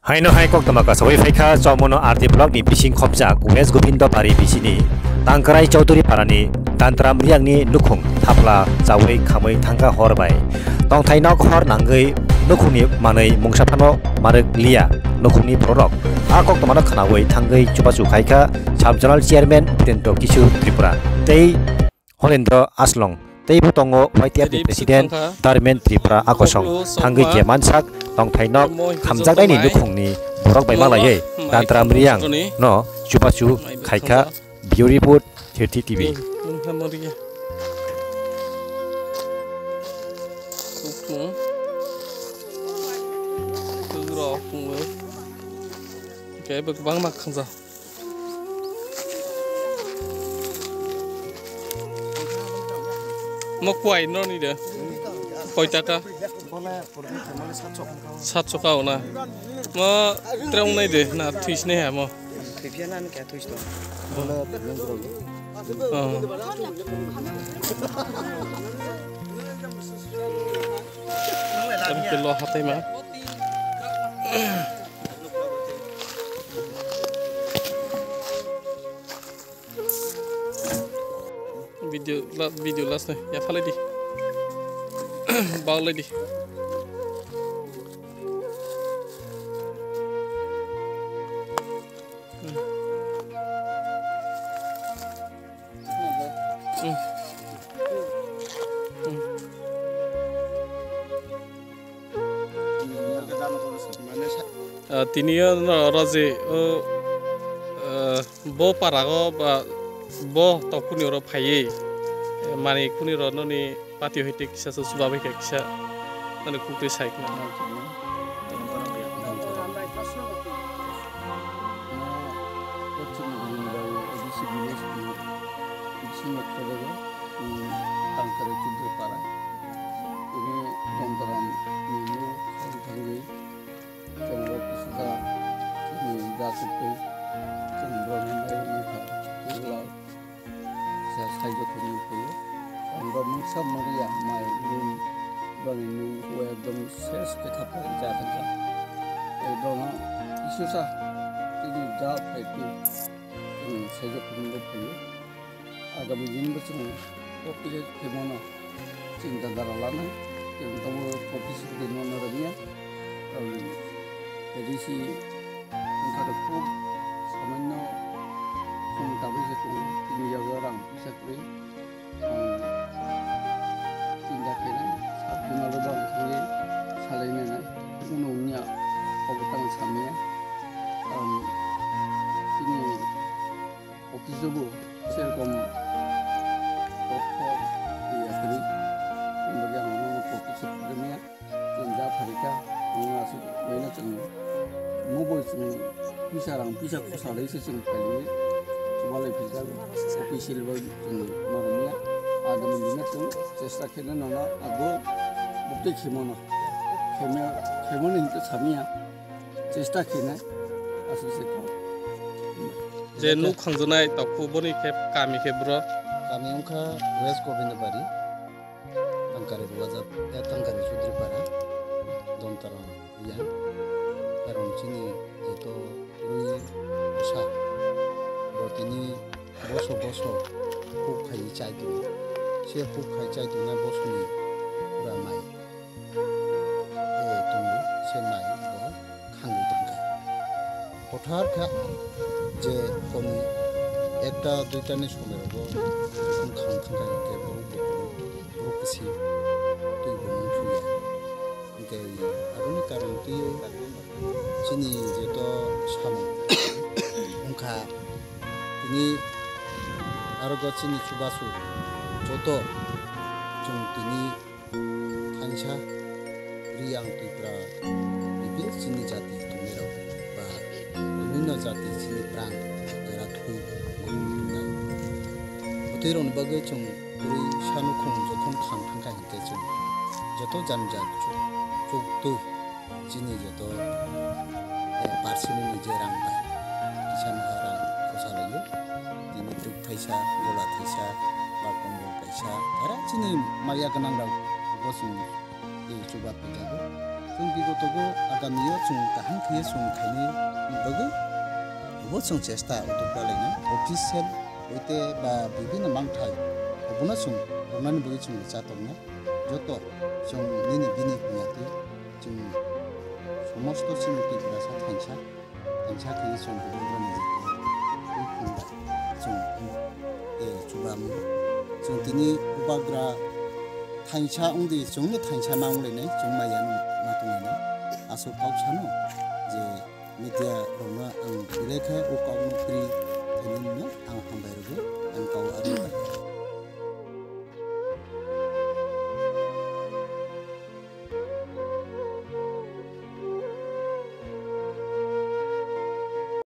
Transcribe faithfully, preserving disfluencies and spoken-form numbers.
Haino hai koktwma kasawi phaikha Chowmuno R D block ni bising khopjak West Govindo Bari bisini Tangkarai Chowdhury Parani Dantram Riang ni nukhung thapla chawi khamwi thangkha hor bai. Tongthai nok hor nangwi nukhungni manwi mungsa phano marwk liya nukhungni bororok. A koktwmano khnawi thangwi chubachu khaikha Sub Zonal Chairman Putendo Kishore Tripura tei Holendra Aslong teibo tongo Y T F ni President Dharmen Tripura Akosong thangwi je mansak tongthai nok khamjaknaini nukhungni borok bai malaiwi Dantram Riang no chubachu khaikha. Bureau Report, Thirty T V. Khe bwkbang ma khanja. Mo kwai no ni de. Koi taka? Satso ka ona. Mo trong nai de na thuis ne ha mo. Thwipya na kya thuis to. Oh. Tam ke lo hatai ma. Video la, video last na ya phalai di. Bang lai di. Hmm. Hmm. Ah, tini o no oro je o, ah, bo para o ba bo tok kuni oro phaiwi, eh, mani kuni oro noni pati hoite kisa se chuba bai kha kisa noni kuk twi sai khna. Tangkari Chudri Para, ini Tontaram Nini, Sari Tangri, Chonro Kisaka, ini Jasukri, Chonro Nandai Nita, Kirla, Sa Saijo Kuni Kuni, Chonro Mungsa Maria, Mai Nun, Bani Nun, Wai Dom Ses Ketapa Jataka, Dona Isusa, ini Jat Petu, Saijo Kuni Kuni. Agami din bo chwng o khe khemano chinta dara lanai, chwng tamo profession din mano rwmya. Risi wngkha khub samanno song tabwi se tongo, tini yago rang puisa kwrwi. Ang chinta khainai, sabjinalo bang thangwi salainai, uno wngya obo tang samya. Ang chini office o bo serokom ortho ya kwrwi, tei ang nono office o kwrwngya, chwng ja pharikha, ang aswk mane chwng mobile chwng pisa rang pisa khosa lai se chwng phailwi, chubalai philjago, official bai chwng ma rwngya, adamni bini chwng chesta khaina nono abo bwtwi khemano, khemya, khemani hinwi samya. Chesta khainai aswk se kok. Je nuk khangjaknai tokhu boni khe kami khe bro. Kami wngkha West Gobindabari, Tangkari Ruwajat, eh, Tangkari Chudripara, Dontaram yang. Karon chini jeto rwi bwsa, bo tini boso boso huk khai chai tongo. Se huk khai chai tongnai bosoni pura mai. Eh, tongo, se mai bo khangwi tongkha. Hothar khe je honi ekta duita ni somoi rogo khang thangkha hinkhe borok bo borok bisi twi bo nung thuya. Hinkhe aboni karon twiwi chini jeto samung wngkha tini aro go chini chubachu joto chwng tini Thansa Riang Tripura bipil chini jati tongnairok ba bibinno jati chini pran era thwi gumung tongnai. Bwtwirokni bagwi chwng kwrwi sanukhung jokhon khang thangkha hinkhe chwng joto jani jat chuk, chuktwi chini joto, eh, parsimoni je rang bai kisa naha rang khosa laio. Tini tuk thaisa, gola thaisa, ba kombol kaisa, jara chini maya gwnang rok bo chwng tei chuba phaikha bo. Bigotogo agamio chwng kaham khe chwng khainai bagwi bo chwng chesta utupra lainai. Official hoite ba bibino mangthai obono chwng rwnani bagwi chwng cha tongnai. Joto chwng nini bini hwnyathi chwng somosto chini Tiprasa thansa. Thansa khe chwng bubagrani jikhe twi khum bai chwng, eh, chubamu. Chwng tini bubagra thansa wngdi, chwngno thansa ma wnglainai, chwng maya ma tonglainai. Aswk kok sano je media rokno ang belai khe o kokno free khainai no ang hambai.